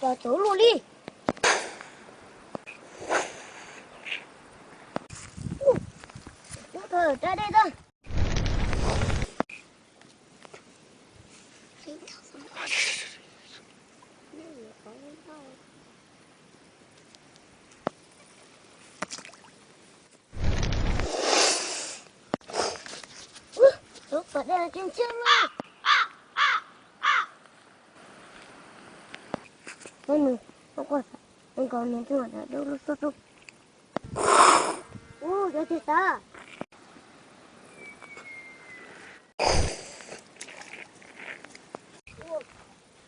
Los txog luaj li. Ub, thawj ra dej tag. Ub, tus pom dej tseem tshiab na. Ub, nws, ub, nws tseem dub lub xub xub. Ub, cov tsis xav.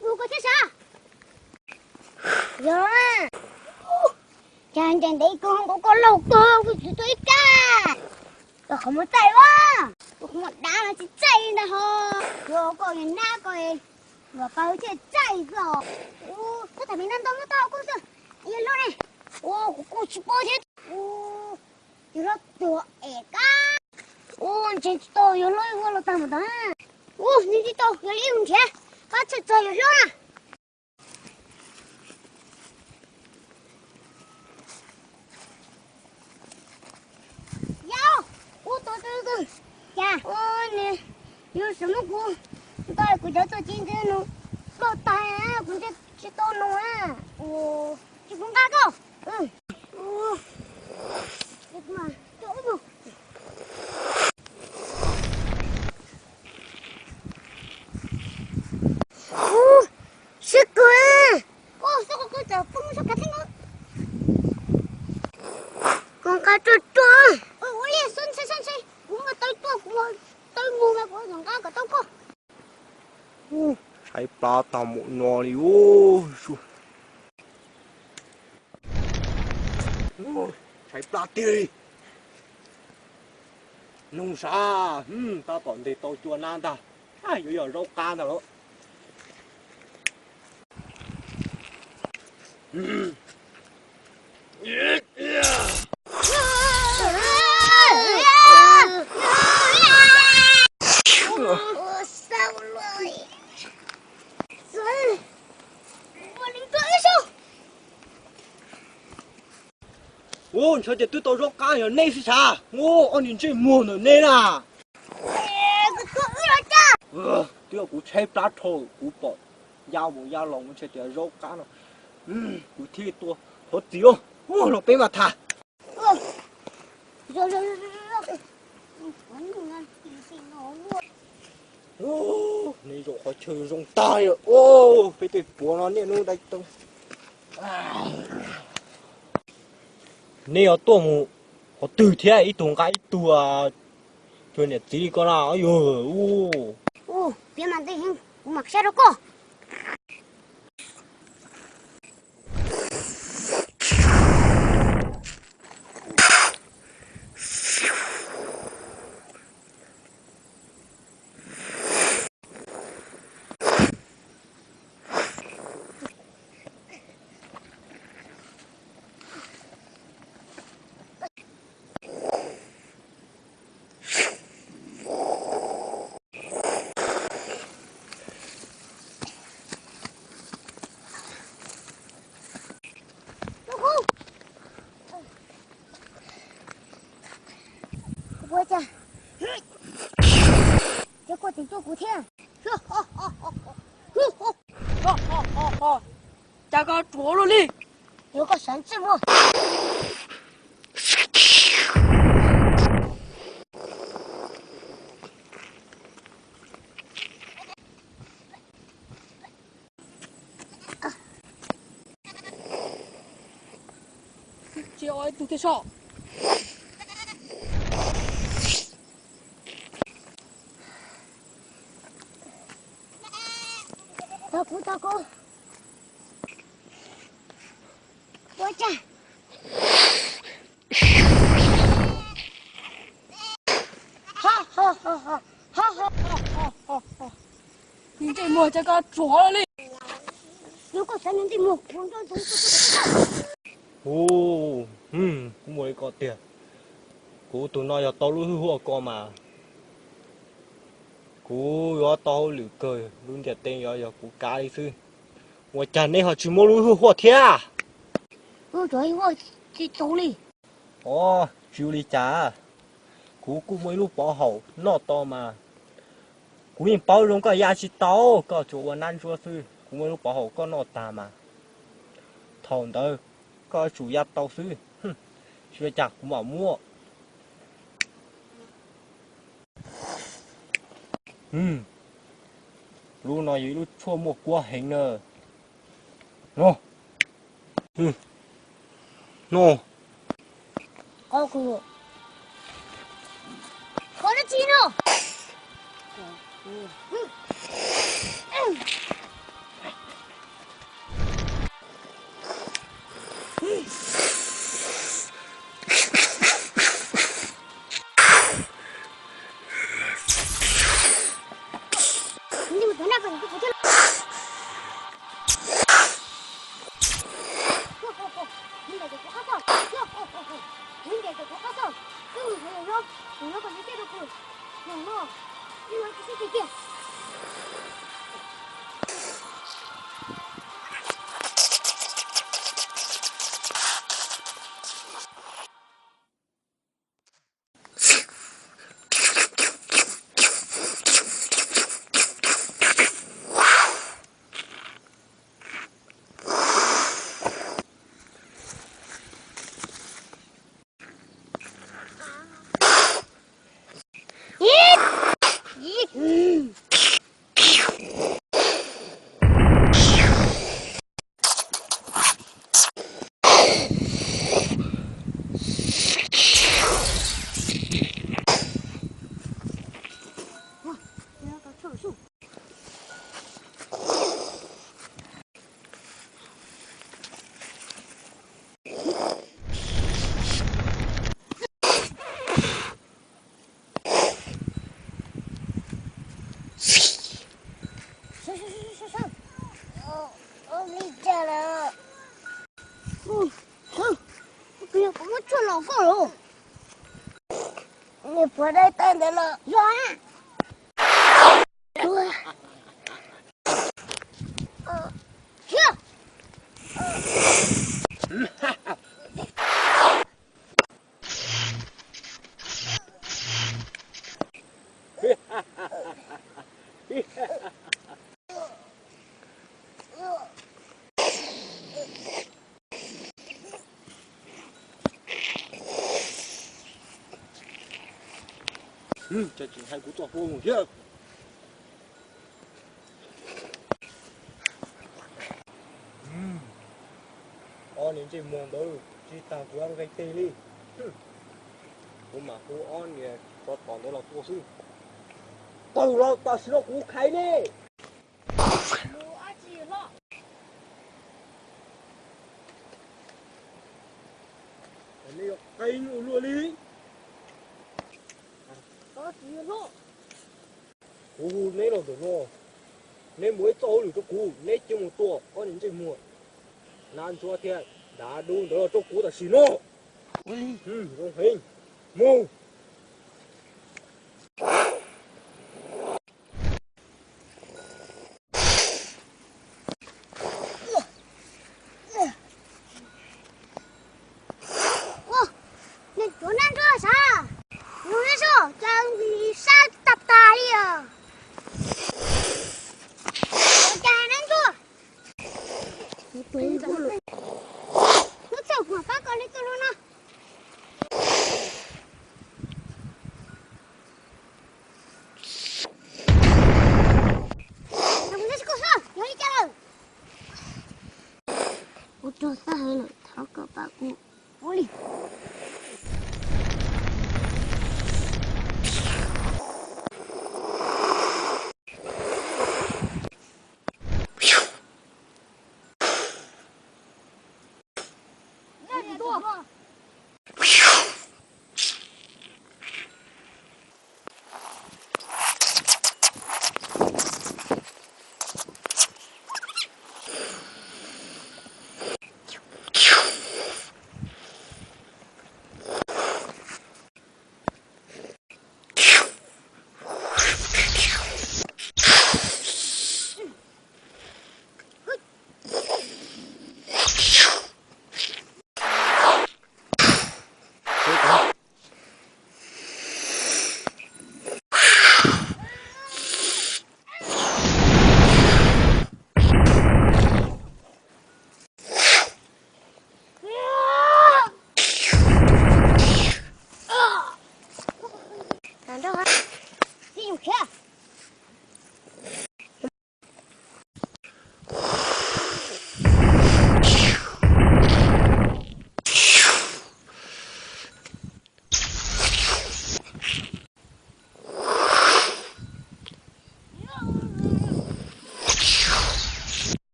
Ub, koj thiab sav. Yog, cas ncaim ntev kawg nkaus koj laug kawg, kuv tsis tuaj ib kab. Koj qhov muag txaij ua, kuv qhov muag dav no tsis txaij li ntag ho. Yog koj niag nab koj, luag pawg thiaj txaij xwb os. Ub, koj tham me nab ntau muab tau koj xwb. Yawg hlob ne? Ub, kuv kuj tsis paub thiab. Ub, yawg hlob tuag es kab. Ub, ntshe tsis tau yawg hlob ua los tag mus tag. Ub, ntshe tsis tau, yog li mus nrhiav, pab txhawj txog yawg hlob na. Yau, ub, tau tau tau. Cas? Ub, nws, yus xav muab kuv, kuv tau kuv cov txuj ci ntawd nws ploj tag, kuv ntshe tsis tau nug na. Ub, ces kuv nqa koj. Ub, siab kawg. Ub, xyov koj koj txawm poob sab kav theej. Kuv nqa ruaj ruaj. Ua li, sab ntshe, sab ntshe, kuv muaj tawb tuaj, kuv muaj tawb mus mas kuv yuav nqa kom tau koj. Tshaib plab tag mus no li ub. Tshaib plab tiag li. Nug sav, tab tom ntes tau cua nab ntag. Yuav yog zaub qab ntag lauj. Ub, ntshe tias twb tau zaub qab yog nej xwb sav. Ub, ob niag ntsej muag ntawm nej na. Twb yog kuv tshaib plab dhau kuv pom ya mus ya los kuv ntshe tias zaub qab no, kuv thiaj tuaj thov txim os. Ub, los peb mam tham. Nej zaum qhov chaw zoo tag li. Ub, peb tej puav no niaj hnub dai tau. Nej yuav tuaj mus qhov twg thiab ib tug nqa ib tug, cuag niam txiv li ko na. Yog, ub, piav mas ntxim heev, kuv mam saib rau koj. Ua cas, ces koj tseem tuaj kuv thiab. Cas koj ruam luaj li. Yuav koj sawv ntsej muag. Tsis ua ib tug thiaj soj. Tau kuv, tau kuv. Ua cas. Ntsej muag cas koj ruam li. Hu, kuv muaj li ko tiag. Kuv tus no yog tau lub hwj huaj ko mas kuv yuav tau hauj lwm kawg, lub ntiaj teb yuav yog kuv kav li xwb. Ua cas nej ho tsis muab lub hwj huaj thiab? Ua tsis tau li. Ov, tsis ua li cas, kuv kuj muaj ib lub pov haum noj tau mas. Kuv yeej paub zoo koj ya tsis tau, koj tsuas ua nab ntsuab xwb. Kuv muaj ib lub pov haum koj noj tag mas. Thaum ntawd koj yuav tsum ya tau xwb. Tsis ua cas, kuv mam muab. Lub no yog ib lub tshuaj muaj kuab heev na. No. No. Kov dab tsi no? Ua li cas lawm? Kuv muab tshuaj los koj los. Niag pog dai tawg ntawd los yog. Tsis hais kuv txoj hlua mus thiab. Ob niag ntsej muag ntawd tsis tag kuv nqe teg li. Kuv mam hu ob niag tsov tom ntawd los tua xwb. Tau los tam sim no kuv khaiv nej. Nej yuav qeeb ua luaj li. Kuv hu neb los ntawm no, neb muaj ib txoj hauj lwm rau kuv, neb cia mus tua ob niag ntsej muag nab ntsuab thiab dav dub ntawd los rau kuv tam sim no. Zoo heev, mus. Niag tsov nab ntsuab sav, nug neb soj cas sab tag tag li os. Ua cas nab ntsuab, kuv txawm kuv pab koj li koj lub no.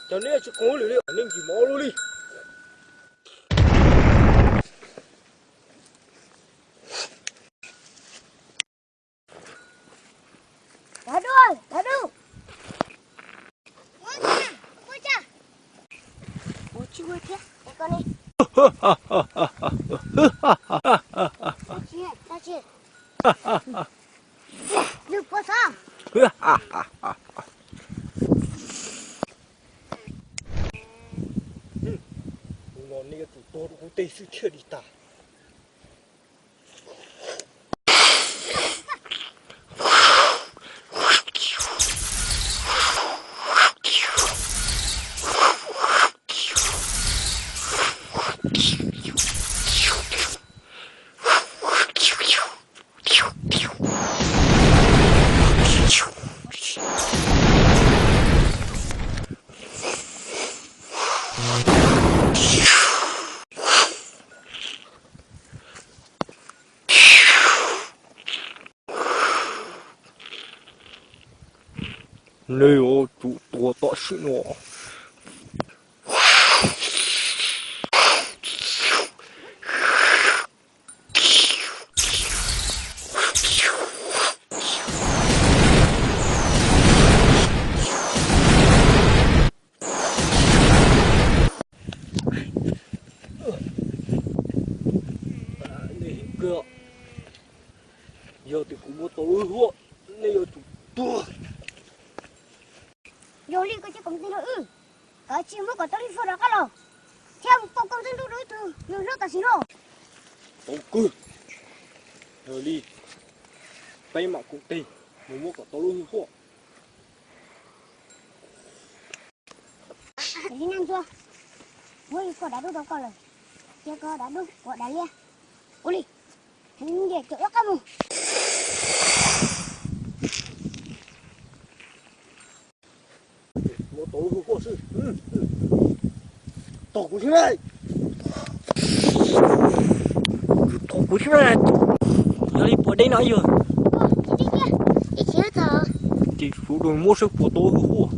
Cov neb tsis qhov lwm li, nej tsis mov luaj li. Dab dub, dab dub. Ua tsis ua thiab, es koj ne? Ua tsis, dab tsi? Nws puas xov? Tus no nej yuav tsum tuag rau kuv tej xwb thiaj li tas. Nej yuav tsum tuag tam sim no. Nej heev kawg, yog tias kuv muab tau lub hwj huam, nej yuav tsum tuag. Yog li koj cia kom ntxim los wb, koj tsis muab kom tau lub hwj huam rov qab los, thiab mus pauj koj ntxub nruj rau ib tug yawg hlob tam sim no. Tau kawg, yog li peb mam koom tes mus muab kom tau lub hwj huam. Li nab ntsuag, muab ib ko dav dub rau koj lawm, cia koj dav dub ua dav liab. Ua li, nce caum ib qab mus. Muab tau lub hwj huam xwb. Tos kuv xwb na. Tos kuv xwb na. Yog li puas deb no yog? Ces sawv daws muab saib puas tau lub hwj huam.